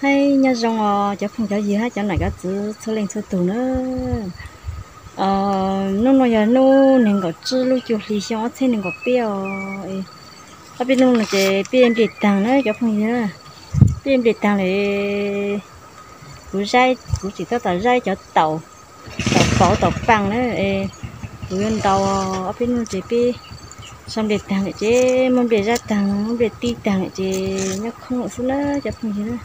Hais nyob zoo os cov phooj cov ywg hab cov nam cov txwv txhua leej txhua tug na. Hnub no yog hnub nees nkaum tsib lub cuaj hli xyoo ob txhiab nees nkaum peb os. Ob peb hnub no ces peb nplej taag na cov phooj ywg na. Peb nplej taag lawm, kuv, kuv tseem tab tom zaib cov taum, taum pauv taum paaj na. Kuv yuav ntaus ob peb hnub ces peb sau nplej taag lawm ces muab nplej zaib taag, muab nplej tib taag lawm ces nyob khoob lawm xwb na cov phooj ywg na.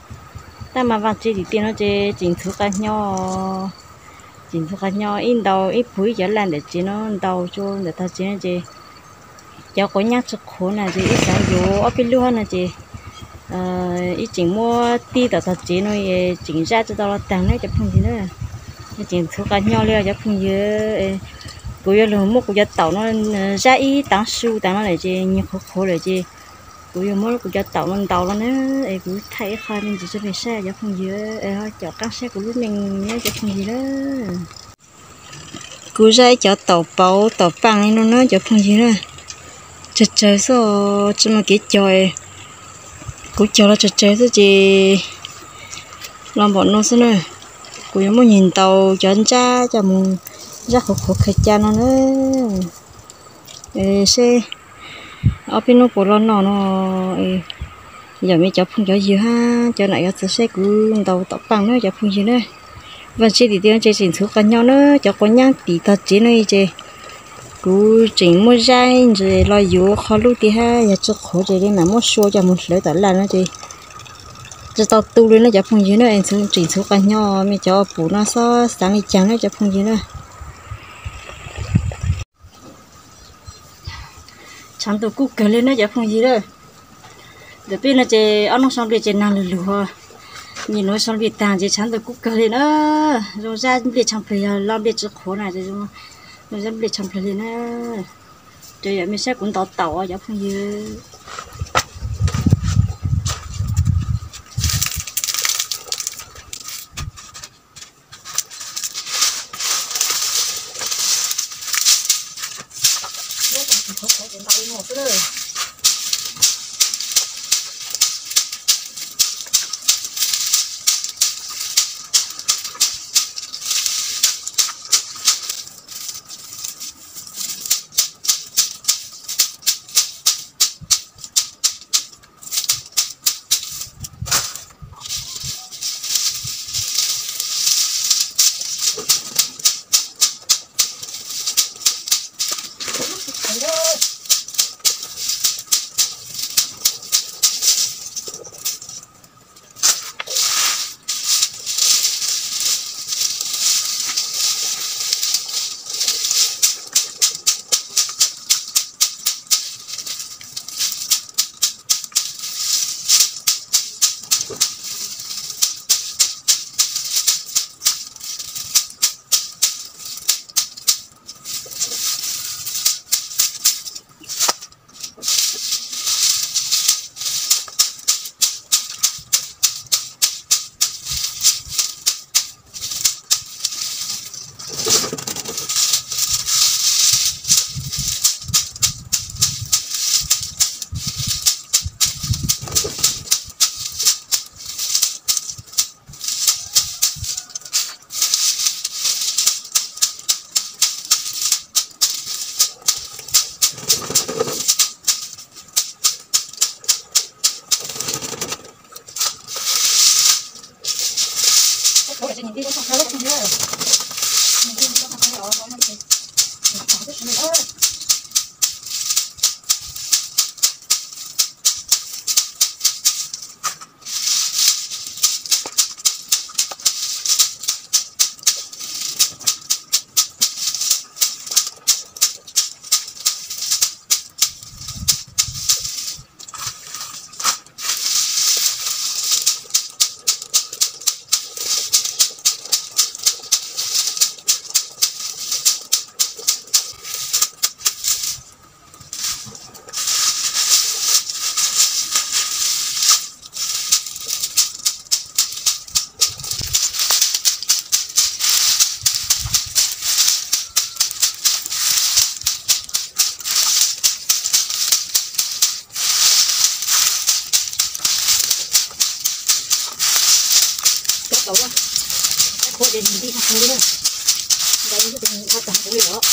Tab mas vaaj tse tim tiaj no ces tseem ntxhuv qas nyo, tseem ntxhuv qas nyo ib ntau ib puag ib cov laj ntawm tsev no ntau tsua ntawm tog tsev no ces cov quav nyab tsi qhuav na ces ib xyov yuav ob peb lub hab no ces ib tseem muab tib tom tog tsev no tseem zaib tsi tau los taag na cov phooj ywg na. Tseem ntxhuv qas nyo li os cov phooj ywg. Kuv yuav lug muab kuv cov taum no zaib ib taav su taag no lawm ces nyuag qhuav qhuav lawm ces kuv yuav muab kuv cov taum no ntaus los na. Es kuv thaij ib qho me ntsis tso peb saib cov phooj ywg, caum qaab saib kuv lub neej na cov phooj ywg na. Kuv zaib cov taum pauv taum paaj li no na cov phooj ywg na. Tsawg tsawg xwb, tsi muaj kev cog, kuv cog los tsawg tsawg xwb ces los npaum no xwb na. Kuv yuav muab nyuag ntaus cov ntsab coj mus zaib qhuav qhuav khaws ca no na. Seb ob peb hnub puas los noj no. Yog mej cov phooj cov ywg hab cov nam cov txwv saib kuv ntaus taum paaj na cov phooj ywg na. Vaaj tse tim tiaj no ces tseem ntxhuv qas nyo na, cov quav nyab tim tog tsev no ces kuv tseem muab zaib ntses los yuav qhov lub tiag hab yog tsi qhuav ces li mam muab sua coj mus hlawv tom laj no ces tsi tau tu li na cov phooj ywg na. Tseem ntxhuv qas nyo, mej cov pum no xob xaav li caag na cov phooj ywg na. Tshav ntuj kub kawg li na cov phooj ywg na. Ntawm peb no ces ob hnub sau nplej ces naag lug lug, nyem nuav sau nplej taag ces tshav ntuj kub kawg li na. Zoo zaib nplej tshaaj plawg, yog lo nplej tsi qhuav na, zoo zaib nplej tshaaj plawg li na. Ces yog mej saib kuv ntaus taum os cov phooj ywg. Tau, qhuav de ntij tag li na. Ntawd yog tus nqa tag kuv li os.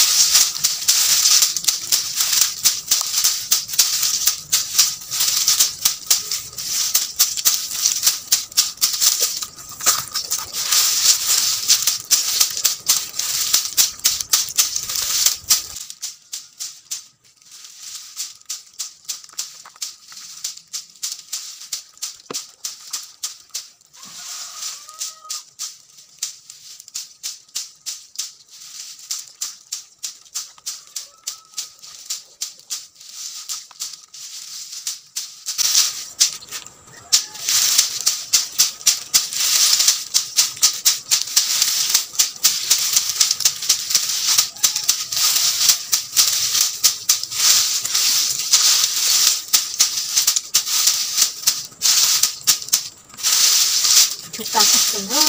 Tsuj kab tag kawg na.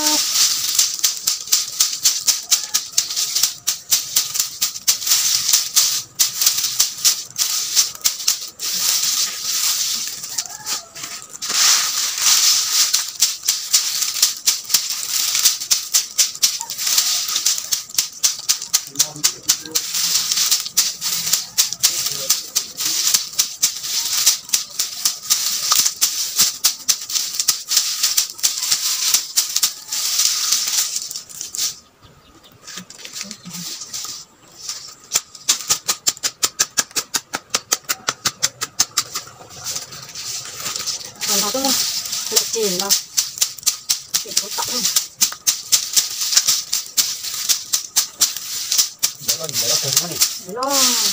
Los nrog tuaj, lawm ces los, ces kuv tom. Los,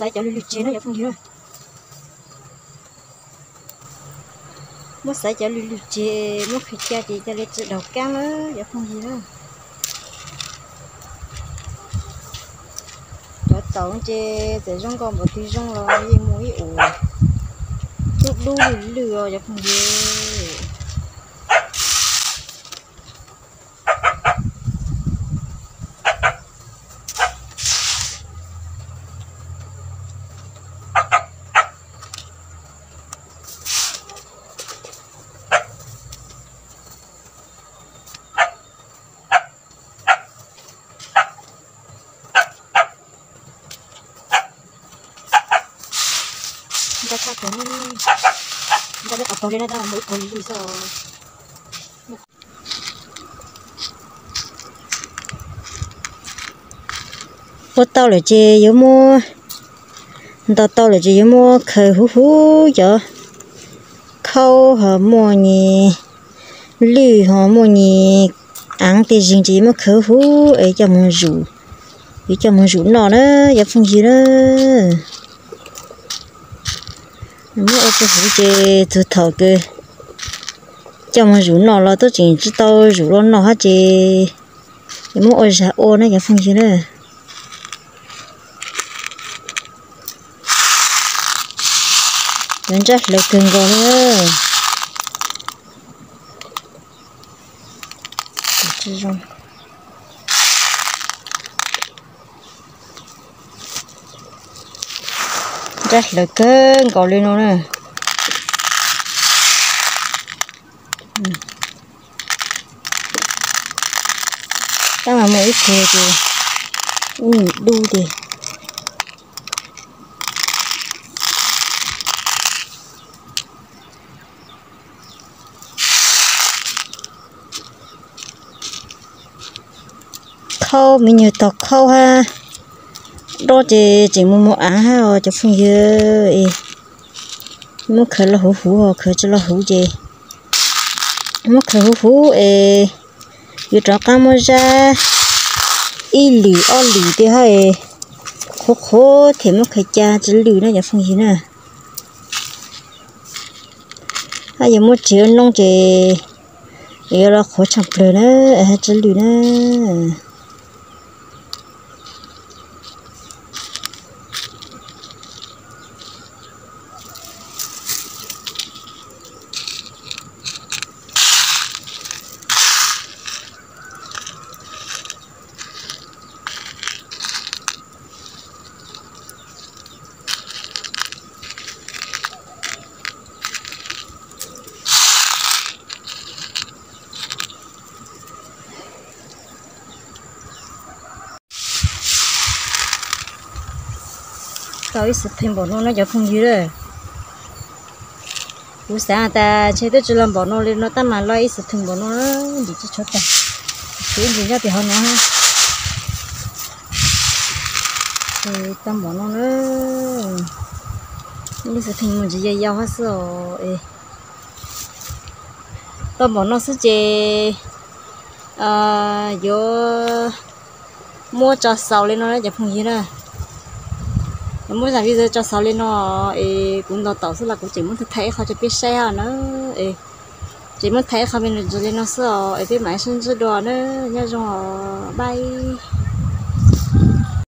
Xaiv cov lwj lwj tseg na cov phooj ywg. Muab xaiv cov lwj lwj tseg muab khaws cia ces cia li tsis daus kab na cov phooj ywg na. Cov taum ces txawm zoo nkauj npaum twg zoo los yeej muaj ib uas dub dub lwj lwj os cov phooj ywg. Nqa tshaj tawm, nqa tshaj tawm li na, tab mus ib puag li xwb. Ua tau lawm ces yuav muab, nto tau lawm ces yuav muab khaws huv huv cov khaub ho muaj nyis lwj ho muaj nyis aav tej zeeg ces yuav muab khaws huv huv es coj mus zuj, yuav coj mus zuj noj na cov phooj ywg na. Muab ua tsis huv ces txug thaum kws coj mus zuj noj los twb tseem tsis tau zuj los noj hab ces yuav muab ua zag ua na cov phooj ywg na. Yuav ntsaj hlawv kawg nkaus li. Ntsaj hlawv kawg nkaus li no na. Tab mas muaj ib tug ces ib nus dub tiag. Khaub me nyuag tog khaub hab dob ces tseem mus mus aav hab os cov phooj ywg. Muab khaws los huv huv, khaws tsis los huv ces muab khaws huv huv es yuav rov qab muab zab ib lwm ob lwm tiag hab es qhuav qhuav thiaj muab khaws ca tsis lwj na cov phooj ywg na. Hab yuav muab tsev ua noob ces yuav los qhuav tshaaj plawg na, hab tsis lwj na. Tau ib xwm pheej npaum no na cov phooj ywg. Kuv xav tas ntshe twb tsis los npaum no li no tab mas los ib xwm pheej npaum no, ntim tsis tshuav tag. Kuv ib ntsis nyob pem hauv no. Tau npaum no na, ib xwm pheej mus ntsis yau yau hab xwb os. Tau npaum no xwb ces yuav muab tso xaus li no na cov phooj ywg na. Muab zaj video tso xaus li no es kuv ntaus taum xwb los kuv tseem muab thaij ib qho rau peb saib hab na. Es tseem muab thaij ib qho me ntsis li no xwb os es peb mam sib ntsib dua na. Nyob zoo os, bye.